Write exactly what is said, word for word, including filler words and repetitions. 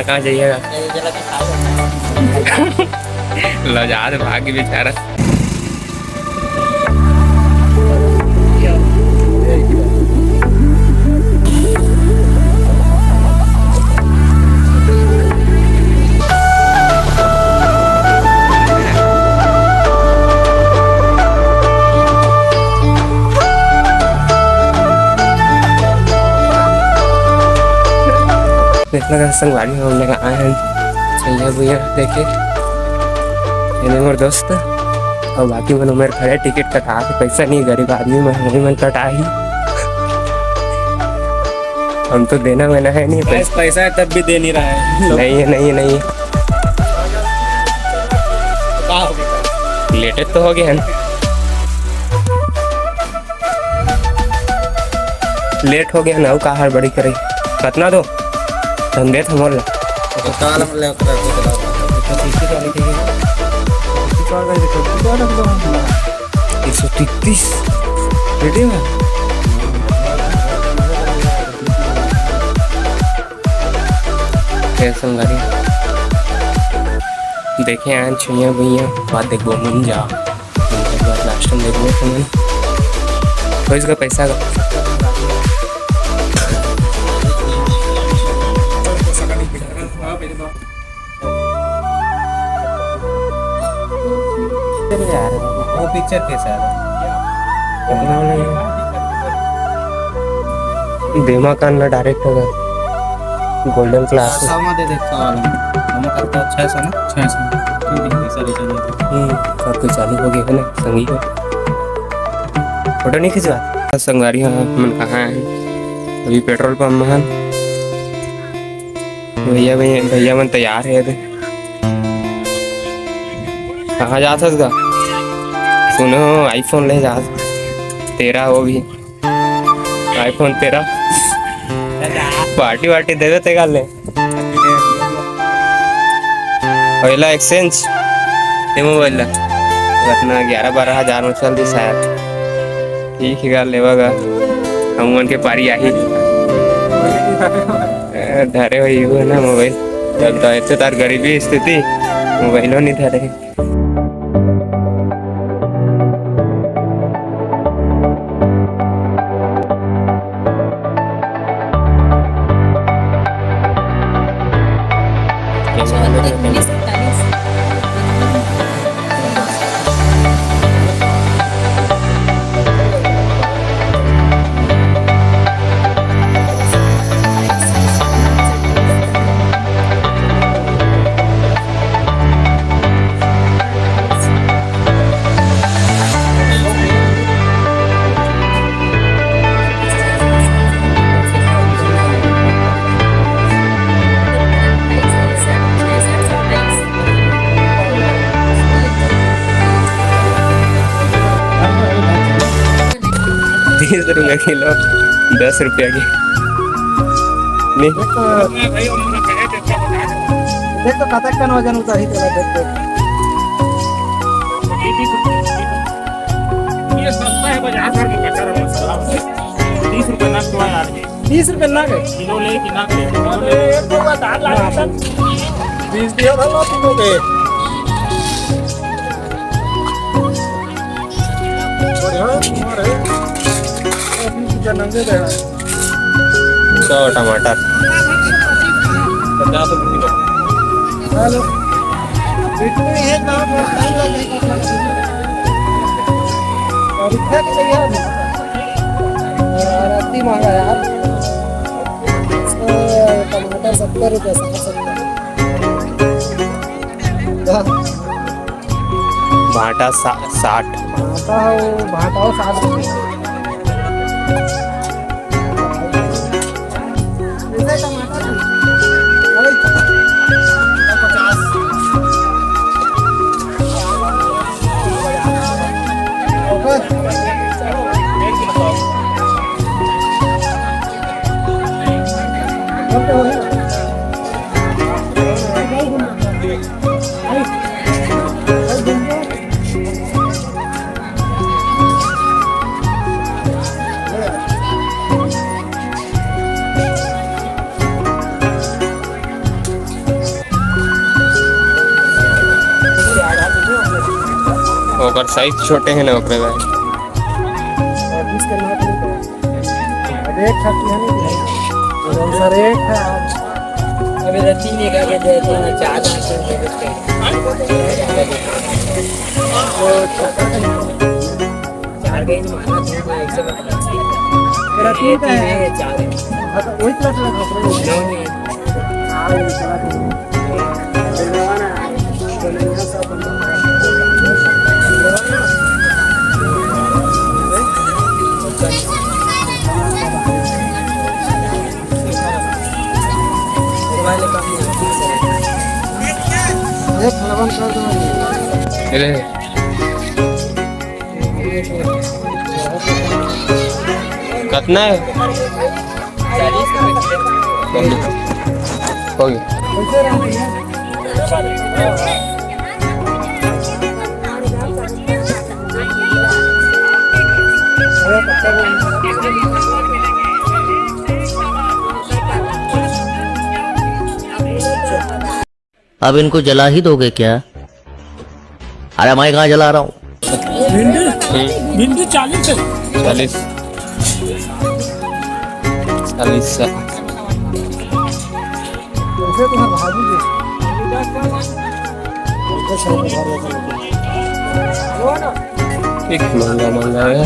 कहाँ जाइएगा? लजात भाग बेचारा। देखना का संगवारी हो, हम लोग आए हैं भैया भैया देखे, ये मोर दोस्त और बाकी मन उमर खड़े टिकट कटा के, पैसा नहीं, गरीब आदमी मन, वही मन कटाही। हम तो देना वेना है नहीं पैसा। पैसा है तब भी दे नहीं रहा है। नहीं है, नहीं है, नहीं है। का हो गया? लेटे तो हो गए हैं। लेट हो गया ना, का हड़बड़ी करे? कतना दो? धन देत हमर ला। एक सौ तैंतीस। रेडी में। फेर संगवारी देखे आन छुइया भुइया, बाद देखबो मन जा। एक बार लास्ट में देखबो तुमन। तो इसका पैसा का अरे यार, वो पिक्चर कैसा है? अपना वाला ही। बेमा खान ना डायरेक्ट होगा। Golden class. सौ में दे दे, सौ वाला। हम करता छह सौ ना? छह सौ। ठीक है, पैसा रिटर्न दे दे। हम्म, सब कुछ चालू हो गया है ना, संगी को। फोटो नहीं खिंचवा? संगवारी, हाँ, मन कहाँ है? अभी पेट्रोल पंप में है। भैया, भैया, भैया मन तैयार है। कहाँ जात हस गा? सुनो, iPhone ले जात। तेरा वो भी। iPhone तेरा। पार्टी वार्टी देवे ते गाले। पहला exchange। ते मोबाइल ला। रखना ग्यारह बारह हजार में चल दी शायद। ठीक है, गा लेवा गा। हम मन के पारी आही। ए, धरे हुई हो ना मोबाइल। जब तो ऐसे तार गरीबी स्थिति, मोबाइलो नहीं धरे। तीस रुपया किलो, दस रुपया की। नहीं। देख तो कतक कन वजन उतारी तेरा, देख, देख। ये सस्ता है, बाजार भर में बेकार है मसाला। तीस रुपए ना किलो यार ये। तीस रुपए ना गए? किलो ले कि ना ले? किलो ले। अरे, एक तो बता, लाख तक। बीस दिया था ना तुमको के। और यहाँ तुम्हारे, बीस रुपए नंगे दे रहा है। सौ टमाटर। पचास रुपये किलो। हेलो। इतने हैं, कहाँ पर टाइम लगेगा? और इतना तो नहीं है। यार, अति महंगा यार। इसका टमाटर सत्तर रुपये, साठ सत्तर। हाँ। भाटा सा-, साठ। भाटा हो, भाटा हो साठ रुपये। जैसे टमाटर है। अरे, पचास। पर साइज छोटे हैं ना ओकरे बर। अब एक ठा की है नहीं, तो सर एक है आज। अबे रत्ती ने कहा कि दे इतना चार आते हैं, तो छोटा है। चार गई तो मारना, दो में एक से बड़ा। तेरा तीन का है। ये चार है। हाँ, तो वही प्लस लगा, नौ नहीं है। अरे, कतना है? हो गया। अब इनको जला ही दोगे क्या? अरे, मैं कहाँ जला रहा हूँ? भिंडी, भिंडी चालीस है। चालीस। चालीस है। एक महंगा महंगा है।